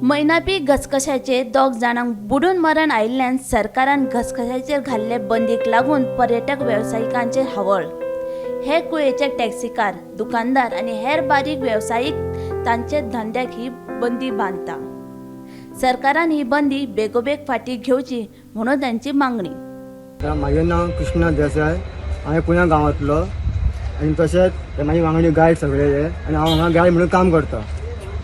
मैनापी घसघश्याचेर दोग जाणांक बुडून मरण आयिल्ल्यान सरकारान घसघश्याचेर घाल्ले बंदीक लागून पर्यटक वेवसायिकांचेर हावळ. हे कुळेचे टॅक्सीकार, दुकानदार आनी हेर बारीक वेवसायीक तांचे धंद्याक ही बंदी बांदता. सरकारान ही बंदी बेगोबेग फाटीं घेवची म्हणून तांची मागणी. म्हाजें नांव कृष्णा देसाय. हांवें पुण्या गांवांतलो आनी तशेंच हे म्हाजे वांगडी गायड सगळे हे आनी हांव हांगा गायड म्हणून काम करता.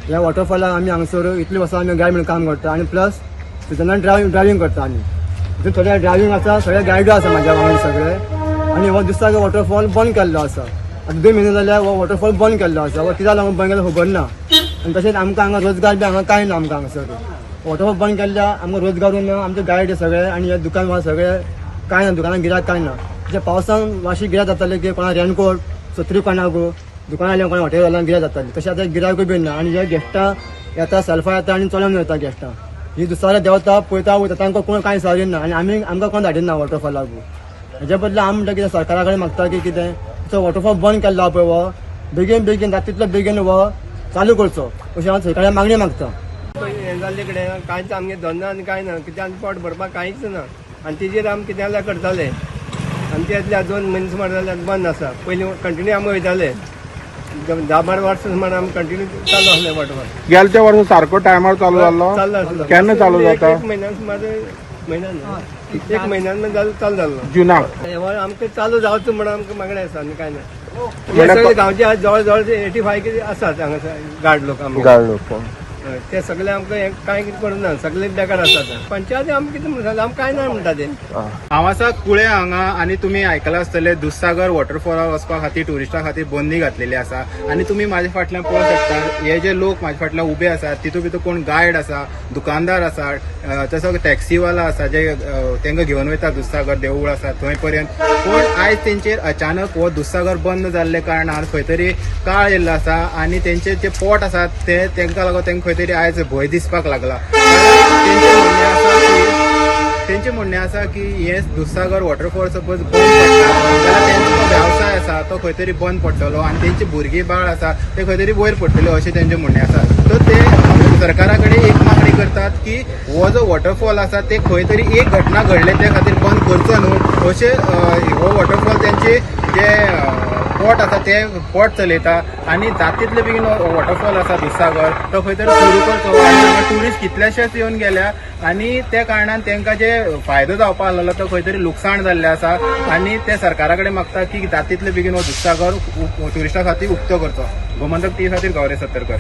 ह्या वॉटरफॉलाक आमी हांगसर इतली वर्सां आमी गायड म्हणून काम करता आनी प्लस सिजनान ड्रायव्हिंग करता. आमी हितून थोडे ड्रायव्हिंग आसा, सगळे गायडू आसा म्हाज्या वांगडी सगळे. आनी हो दुसरो वॉटरफॉल बंद केल्लो आसा. आतां 2 म्हयने जाल्यार हो वॉटरफॉल बंद केल्लो आसा. हो कित्याक लागून बंद केलो खबर ना. आनी तशेंच आमकां हांगा रोजगार बी हांगा कांय ना. आमकां हांगासर वॉटरफॉल बंद केल्ल्या आमकां रोजगारूय ना. आमचे गायड सगळे आनी हे दुकान सगळे कांय ना, दुकानां गिरायक कांय ना. तशें पावसान मातशी गिरायक जाताले की कोणा रेनकोट, सत्री, कोणाक दुकानां आयल्या, कोणा हॉटेल जाल्यार गिरायक जाताली. तशें आतां गिरायकूय बी ना. आनी हे गेस्टां येता, सेल्फां येता आनी चलोन वयता. गेस्टां ही दुसऱ्या देंवता, पळयता, वयता, तांकां कोण कांय सारिना आनी आमी आमकां कोण धाडिना वॉटरफॉलाक. हेच्या बदला आमी म्हणटा कितें, सरकारा कडेन मागता की कितें तो वॉटरफॉल बंद केल्लो आहा पळय, हो बेगीन बेगीन जाता तितलो बेगीन हो चालू करचो अशें हांव सरकारा मागणी मागता. हें जाल्ले कडेन कांयच आमगे धंदो आनी कांय ना. कितें आमी पोट भरपाक कांयच ना आनी तेजेर आमी कितें जाल्यार करताले. आनी ते 2 म्हयने सुमार जाल्यार बंद आसा. पयलीं कंटिन्यू आमी वयताले. 10-12 वर्सां सुमार आमी कंटिन्यू चालू आसले वॉटरफॉल. गेल्या त्या वर्सा सारको टायमार चालू जाल्लो? चालू आसलो. केन्ना चालू जाता? एक म्हयन्यान सुमार, म्हयन्यान, एक म्हयन्यान चालू जाल्लो. जुनाक. हो आमकां चालू जावचो म्हणून आमकां मागणें आसा आनी कांय ना. हे म्हणल्यार सगळे गांवचे जवळ जवळ 85 आसात हांगासर गार्ड लोक आमगे. गाड लोक. हय, ते सगळे आमकां हें कांय कितें करूं ना, सगळे बेकार आसात. पंचायत आमकां कितें म्हणटा, आमकां कांय ना म्हणटा ते. हांव आसा कुळे हांगा आनी तुमी आयकलां आसतलें, दुधसागर वॉटरफॉलार वचपा खातीर ट्युरिस्टां खातीर बंदी घातलेली आसा. आनी तुमी म्हाज्या फाटल्यान पळोवंक शकता, हे जे लोक म्हाज्या फाटल्यान उबे आसात तितून भितर कोण गायड आसा, दुकानदार आसा, तसो टॅक्सीवाला आसा जे तांकां घेवन वयता दुधसागर देवूळ आसा थंय पर्यंत. पूण आयज तेंचेर अचानक हो दुधसागर बंद जाल्ले कारणान खंय तरी काळ येयल्लो आसा आनी तेंचे जे पोट आसात ते तांकां लागून तांकां खंय तरी आयज भंय दिसपाक लागला. कारण तेंचें म्हणणें आसा की तेंचें म्हणणें आसा की हे दुधसागर वॉटरफॉल सपोज बंद पडटा जाल्यार तेंचो जो वेवसाय आसा तो खंय तरी बंद पडटलो आनी तेंची भुरगीं बाळ आसा ते खंय तरी वयर पडटले अशें तेंचें म्हणणें आसा. सो ते सरकारा कडेन एक मागणी करतात की हो जो वॉटरफॉल आसा ते खंय तरी एक घटना घडले त्या खातीर बंद करचो न्हू अशें. हो वॉटरफॉल तेंचे जे पोट आसा ते पोट चलयता आनी जाता तितले बेगीन वॉटरफॉल आसा दुधसागर तो खंय तरी सुरू करचो. आनी हांगा ट्युरिस्ट कितलेशेच येवन गेल्या आनी त्या कारणान तांकां जे फायदो जावपा आसलेलो तो खंय तरी लुकसाण जाल्लें आसा. आनी ते सरकारा कडेन मागता की जाता तितले बेगीन हो दुधसागर ट्युरिस्टां खातीर उक्तो करचो. गोमंतक टीव्ही खातीर गौरी सत्तरकर.